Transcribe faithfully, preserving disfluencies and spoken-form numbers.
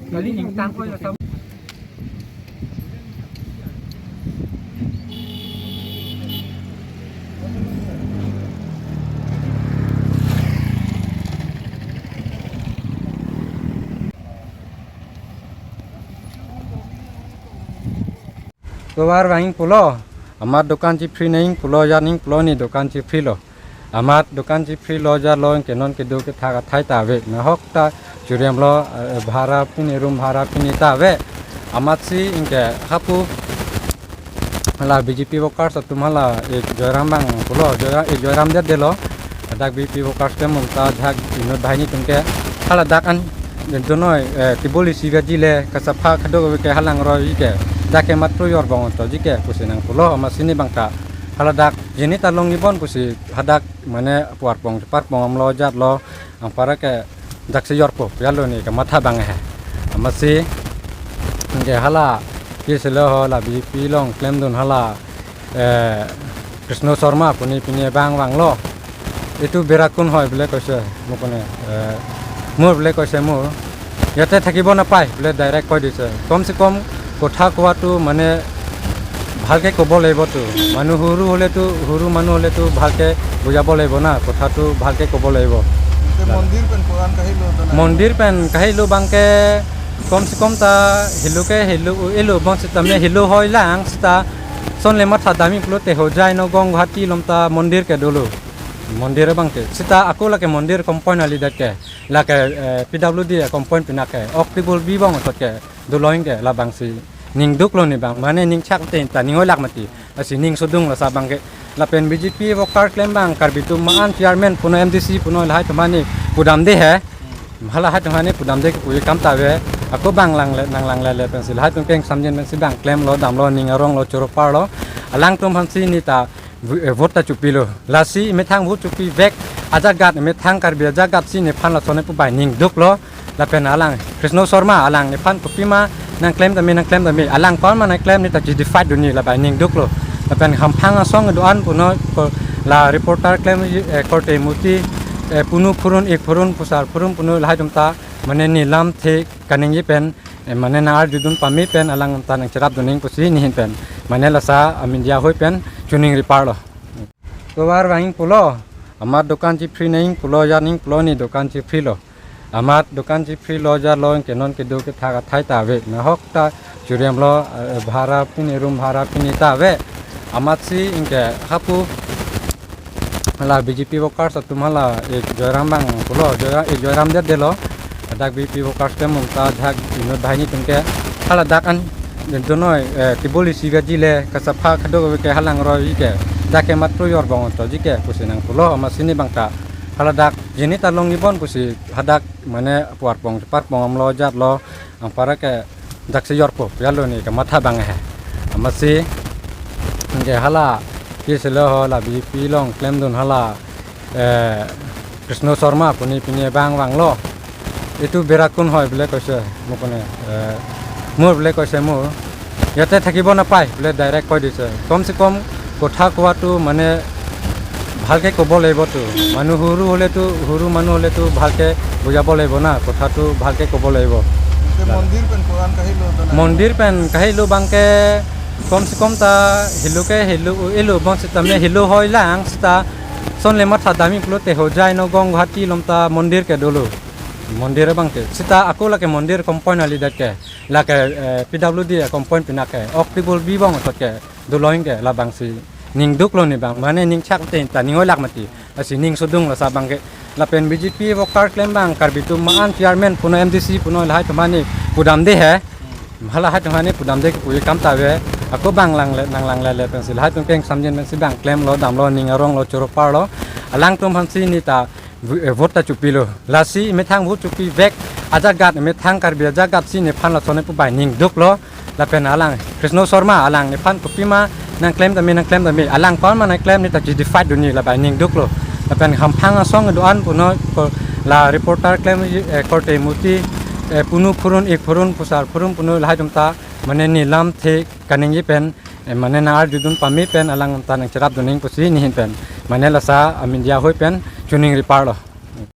Kali ningtang ko ya sam. Tovar vanging pulo, amat dokan chipri neng pulo, ya neng pulo ni dokan chipri lo. Amat dokan chipri lo, ja lo, ke non kedo kethak athai ta ave. Nahok ta churiam lo, eh, bhara pini, room bhara pini ta ave. Amatsi ingke hapu hala B J P workers atum hala, eh, Joyram bang pulo, Joyram, eh, Joyram det delo. Dak B J P workers ke mumta dak inut banghini atum ke hala dak an donoi, eh, tiboli siga jile kasapha khado ke halang roi ke dak ke matro yor bong to ji ke pusi nang pulo. Amatsi ne bang ta hala dak jini ta long ibon pusi hadak mane puar pong par pong amlo jat lo, ang para ke dak si yor po ya lo ni kamatha bang he. Amatsi ke hala ke selo ho la B J P along klemdun hala, eh, Krishna Sharma puni pini bang vanglo. এইটো বেৰাক কোন হয় বুলিলে কৈছে, মোক মানে, এ, মোৰ বুলিলে কৈছে, মোৰ ইয়াতে থাকিব নাপায় বুলিলে ডাইৰেক্ট কৈ দিছে। কমচে কম কথা কোৱাটো মানে ভালকে ক'ব লাগিবতো। মানুহ সৰু হ'লেতো, সৰু মানুহ হ'লেতো ভালকে বুজাব লাগিব না, কথাটো ভালকে ক'ব লাগিব। Te mondir pen ko-an kahelo ta na? Mondir pen kahelo bangke komse kom ta helo ke helo, elo bang seta me helo hoi lang seta son le matha dami pulote Hojai Nogong Guwahati along ta mondir ke dolo. Mondir bangke seta ako lake mondir compound ali dak ke, lake, eh, P W D compound pinake ok tibol bi bang tot ke dolo ingke labangsi ning duklo ni bang, mane ning chak te ta ning oilak mati. Lasi ning sodung lasa bangke. Lapen B J P worker klem bang Karbi atum ma-an chairman puno M D C puno lahai atum hani pudam de he. Hala hai atum hani pudam de ke puji kam ta ave. Ako bang lang le, nang lang le le pensi lahai atum keng samjin pensi bang klemlo, damlo, ning aronglo, choro parlo. Alangtum hansi ne ta v-, eh, vote ta chopilo. Lasi methang vote chopi vek ajagat, methang Karbi ajagat si nephan lason ne pu bai ning duklo. Lapen alang Krishna Sharma alang nephan kopima nang klem tame, nang klem tame, alang pon ma nang klem ne ta justified dunji la bai ning duklo. Lapen hamphang asong do-an puno ko la reporter klem, eh, korte muti, eh, punu phurun ik phurun pusar phurun punu lahai atum ta mane ne lamthe kaningje pen, eh, mane nang arjudun pame pen alang ta nang cherap duning pusi nehin pen mane lasa, ah, media hoi pen choningri parlo. Tovar vanging pulo, amat dokan chipri neng pulo, ya neng pulo ni dokan chipri lo. Amat dokan chipri lo, ja lo, ke non kedo kethak athai ta ave. Nahok ta churiam lo, eh, bhara pini, room bhara pini ta ave. Amatsi ingke hapu hala B J P workers atum hala, eh, Joyram bang pulo, Joyram, eh, Joyram det delo. Dak B J P workers ke mumta dak inut banghini atum ke hala dak an donoi, eh, tiboli siga jile kasapha khado ke halang roi ke dak ke matro yor bong to ji ke pusi nang pulo. Amatsi ne bang ta hala dak jini ta long ibon pusi hadak mane puar pong par pong amlo jat lo, ang para ke dak si yor po ya lo ni kamatha bang he. Amatsi ke hala ke selo ho la B J P along klemdun hala, eh, Krishna Sharma puni pini bang vanglo. এইটো বেৰাক কোন হয় বুলিলে কৈছে, মোক মানে, এ, মোৰ বুলিলে কৈছে, মোৰ ইয়াতে থাকিব নাপায় বুলিলে ডাইৰেক্ট কৈ দিছে। কমচে কম কথা কোৱাটো মানে ভালকে ক'ব লাগিবতো। মানুহ সৰু হ'লেতো, সৰু মানুহ হ'লেতো ভালকে বুজাব লাগিব না, কথাটো ভালকে ক'ব লাগিব। Te mondir pen ko-an kahelo ta na? Mondir pen kahelo bangke komse kom ta helo ke helo, elo bang seta me helo hoi lang seta son le matha dami pulote Hojai Nogong Guwahati along ta mondir ke dolo. Mondir bangke seta ako lake mondir compound ali dak ke, lake, eh, P W D compound pinake ok tibol bi bang tot ke dolo ingke labangsi ning duklo ni bang, mane ning chak te ta ning oilak mati. Lasi ning sodung lasa bangke. Lapen B J P worker klem bang Karbi atum ma-an chairman puno M D C puno lahai atum hani pudam de he. Hala hai atum hani pudam de ke puji kam ta ave. Ako bang lang le, nang lang le le pensi lahai atum keng samjin pensi bang klemlo, damlo, ning aronglo, choro parlo. Alangtum hansi ne ta v-, eh, vote ta chopilo. Lasi methang vote chopi vek ajagat, methang Karbi ajagat si nephan lason ne pu bai ning duklo. Lapen alang Krishna Sharma alang nephan kopima nang klem tame, nang klem tame, alang pon ma nang klem ne ta justified dunji la bai ning duklo. Lapen hamphang asong do-an puno ko la reporter klem, eh, korte muti, eh, punu phurun ik phurun pusar phurun punu lahai atum ta mane ne lamthe kaningje pen, eh, mane nang arjudun pame pen alang ta nang cherap duning pusi nehin pen mane lasa, ah, media hoi pen choningri parlo.